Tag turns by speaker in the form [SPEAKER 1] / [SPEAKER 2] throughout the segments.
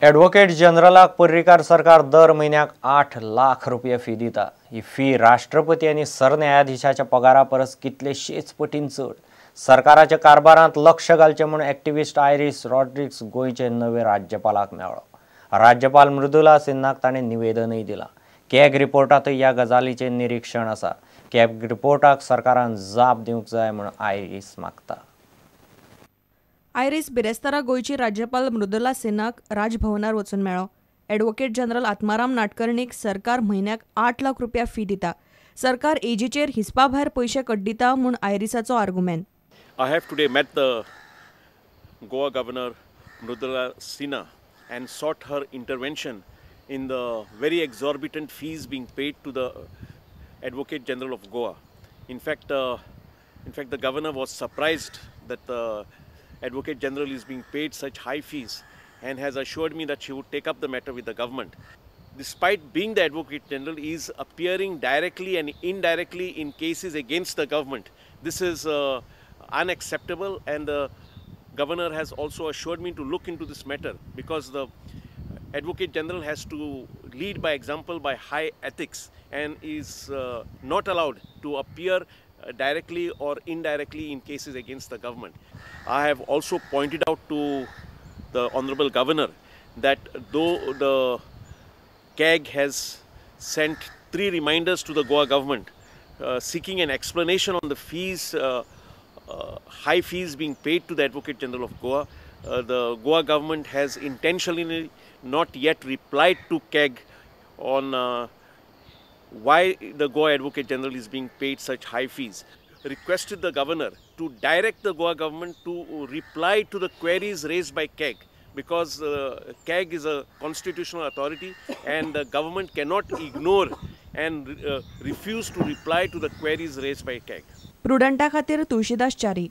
[SPEAKER 1] Advocate जनरलाक Parrikar सरकार दर म्हयन्याक 8 लाख रुपया फी दिता। ही फी राष्ट्रपती आनी सरन्यायाधीशाच्या पगारा परस कितलेशेच पटीन चड। सरकाराच्या कारभारांत लक्ष घालचें म्हूण एक्टिविस्ट आयरीस रॉड्रिग्स गोंयचे नवे राज्यपालाक मेळ्ळो। राज्यपाल मृदुला सिन्हाक ताणें निवेदनूय दिलां। कॅग रिपोर्टांतूय ह्या गजालीचें निरीक्षण आसा। कॅग रिपोर्टाक सरकारान जाप दिवंक जाय म्हूण आयरीस मागता।
[SPEAKER 2] आयरीस बिरेस्तारा गोंयची राज्यपाल मृदुला सिन्हाक राजभवनार वचून मेळ्ळो। एडवोकेट जनरल आत्माराम नाटकर्णीक सरकार म्हयन्याक 8 लाख रुपया फी दिता। सरकार एजीचेर हिसपा भायर पयशे कड्डिता म्हूण आयरीसाचो argument.
[SPEAKER 3] I have today met the Goa Governor Mridula Sinha and sought her intervention in the very exorbitant fees being paid to the Advocate General of Goa. In fact, the Governor was surprised that the Advocate General is being paid such high fees and has assured me that she would take up the matter with the government. Despite being the Advocate General, he is appearing directly and indirectly in cases against the government. This is unacceptable, and the Governor has also assured me to look into this matter because the Advocate General has to lead by example by high ethics and is not allowed to appear directly or indirectly in cases against the government. I have also pointed out to the Honorable Governor that though the CAG has sent 3 reminders to the Goa government seeking an explanation on the fees, high fees being paid to the Advocate General of Goa, the Goa government has intentionally not yet replied to CAG on why the Goa Advocate General is being paid such high fees. Requested the governor to direct the Goa government to reply to the queries raised by CAG, because CAG is a constitutional authority and the government cannot ignore and refuse to reply to the queries raised by CAG.
[SPEAKER 2] प्रुडंटा खातीर तुळशीदास च्यारी।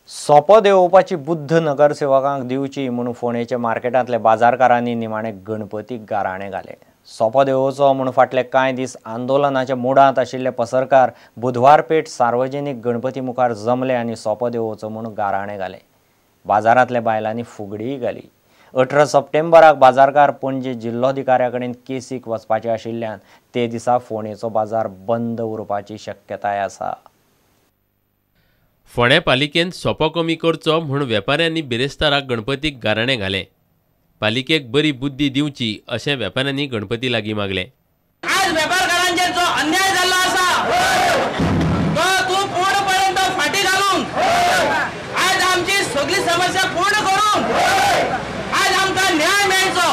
[SPEAKER 1] सोपो देंवोवपाची बुद्ध नगरसेवकांक दिवची म्हूण फोंडेच्या मार्केटांतल्या बाजारकारांनी निमाणे गणपतीक गाराणें घालें। सोपो देंवोवचो म्हूण फाटले कांय दीस आंदोलनाच्या मुडांत आशिल्ले पसरकार बुधवार पेठ सार्वजनीक गणपती मुखार जमले आनी सोपो देंवोवचो म्हूण गाराणें घालें। बाजारांतल्या बायलांनी फुगडीय घाली। 18 सप्टेंबराक बाजारकार पणजे जिल्लोधिकाऱ्या कडेन केसीक वचपाचे आशिल्ल्यान ते दिसा फोंडेचो बाजार बंद उरपाची शक्यताय आसा।
[SPEAKER 4] फोंडें पालिकेन सोपो कमी करचो म्हूण वेपाऱ्यांनी बिरेस्ताराक गणपतीक गाराणें घालें। पालिकेक बरी बुद्धी दिवची अशें वेपाऱ्यांनी गणपती लागीं मागलें।
[SPEAKER 5] आज वेपारकारांचेर जो अन्याय जाल्लो आसा तो तूं पूर्णपर्यंत फाटी घालून आज आमची सगळी समस्या पूर्ण करून आज आमकां न्याय मेळचो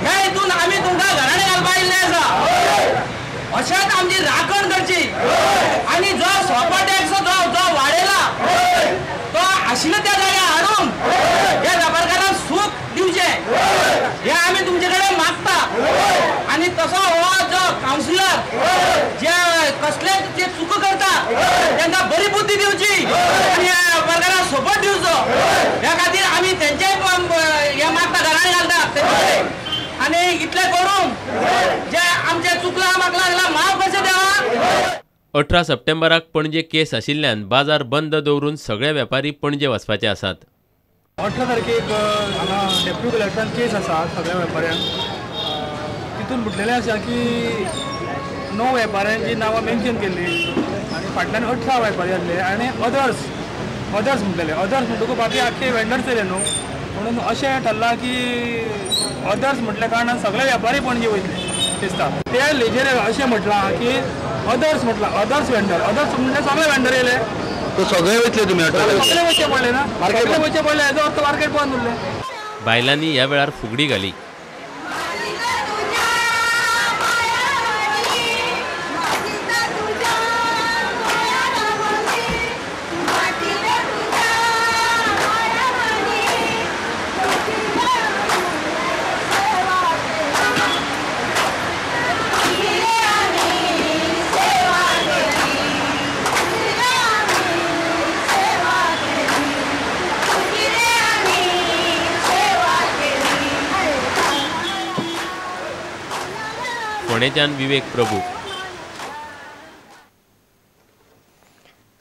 [SPEAKER 5] ह्या हितून आमी तुमकां घराणें घालपा येयल्ले आसा। अशेंच आमची राखण करची आनी जो सोपो टॅक्स जो जो वाडयला तो आशिल्लो त्या जाग्यार हाडून ह्या वेपारकारांक सूख दिवचें हें आमी तुमचे कडेन मागता। आनी तसो हो जो कावन्सिलर जे कसलेच जे चुको करता तांकां बरी बुद्धी दिवची आनी ह्या वेपारकारांक सपोर्ट दिवचो ह्या खातीर आमी तेंचेय हें मागता, घराणें घालता तेंचे। आनी इतलें करून जे आमचें चुकलां म्हाका लागलां माफ कशें देवा।
[SPEAKER 4] 18 सप्टेंबराक पणजे केस आशिल्ल्यान बाजार बंद दवरून सगळे वेपारी पणजे वचपाचे आसात।
[SPEAKER 6] 18 तारखेक हांगा डेप्युटी कलेक्टरान केस आसा सगळ्या वेपाऱ्यांक। तितून म्हटलेलें आसा की 9 वेपाऱ्यांची नांवां मेन्शन केल्ली आनी फाटल्यान 18 वेपारी आसले आनी अदर्स अदर्स म्हटलेले। अदर्स म्हणटकूच बाकी आख्खे वेंडर्स येयले न्हू, म्हणून अशें ठरलां की अदर्स म्हटल्या कारणान सगळे वेपारी पणजे वयतले दिसता। ते लेजेर अशें म्हटलां की अदर्स म्हटलां, अदर्स वेंडर, अदर्स म्हणल्यार सगळे वेंडर येयले,
[SPEAKER 7] सगळे वयतले तुमी,
[SPEAKER 6] सगळे वयचे पडले ना, सगळे वयचे पडले हेजो अर्थ मार्केट बंद उरलें।
[SPEAKER 4] बायलांनी ह्या वेळार फुगडी घाली। फोंडेच्यान विवेक प्रभू।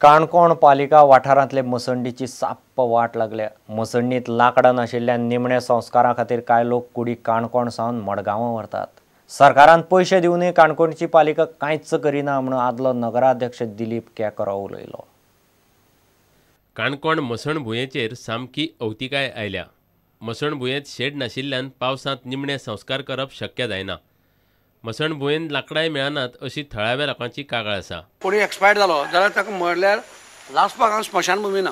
[SPEAKER 1] काणकोण पालिका वाठारांतले मसंडीची साप्प वाट लागल्या. मसंडीत लांकडां नाशिल्ल्यान निमण्या संस्कारा खातीर कांय लोक कुडी काणकोण सावन मडगांवां व्हरतात. सरकारान पयशे दिवनूय काणकोणची पालिका कांयच करिना म्हणून आदलो नगराध्यक्ष दिलीप केकरो उलयलो.
[SPEAKER 4] काणकोण मसणभुंयेचेर सामकी अवतिकाय आयल्या. मसणभुंयेंत शेड नाशिल्ल्यान पावसांत निमणे संस्कार करप शक्य जायना. मसणभुंयेंत लांकडांय मेळनात अशी थळाव्या लोकांची कागाळ आसा.
[SPEAKER 7] कोणी एक्सपायर्ड जालो जाल्यार ताका म्हणल्यार लासपाक हांगा स्मशानभुमी ना.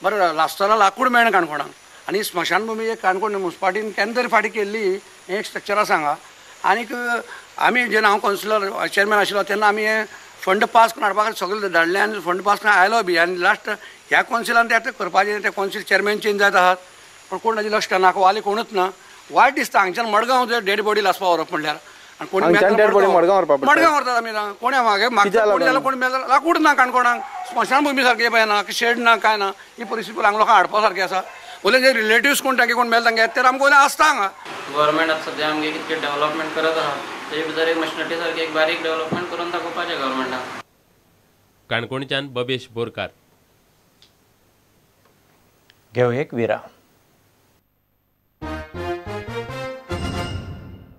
[SPEAKER 7] बरें, लासतना लाकूड मेळना काणकोणाक आनी स्मशानभुमी एक काणकोण मुन्सिपालिटीन केन्ना तरी फाटीं केल्ली हें एक स्ट्रक्चर आसा हांगा. आनीक आमी जेन्ना हांव कावन्सिलर चेअरमॅन आशिल्लो तेन्ना आमी हें फंड पास करून हाडपा खातीर सगळें धाडलें आनी फंड पास करून आयलो बी. आनी लास्ट ह्या कावन्सिलान तें आतां करपाचें, ते कावन्सील चेअरमॅन चेंज जायत आहात पूण कोण ताजें लक्ष ना, वाली कोणूच ना. वायट दिसता हांगच्यान मडगांव जर डेड बॉडी लासपा व्हरप म्हणल्यार मडगांव व्हरतात आमी. कोण मागे कोण मेला लाकूड ना काणकोणाक, स्मशानभुमी सारकी पळय ना, शेड ना, कांय ना. ही परिस्थिती हांगा लोकांक हाडपा सारकी आसा. वयल्यान जे रिलेटिव्स कोण तांगे कोण मेला तांगे तर आमकां वयल्यान आसता हांगा.
[SPEAKER 8] गव्हर्मेंट आतां सद्या आमगे कितके डेव्हलपमेंट करत आहा तेजे भितर एक मशिनरी सारकी एक बारीक डेव्हलपमेंट करून दाखोवपाचें गव्हर्मेंटान.
[SPEAKER 4] काणकोणच्यान बबेश बोरकार.
[SPEAKER 1] घेवं एक विराम.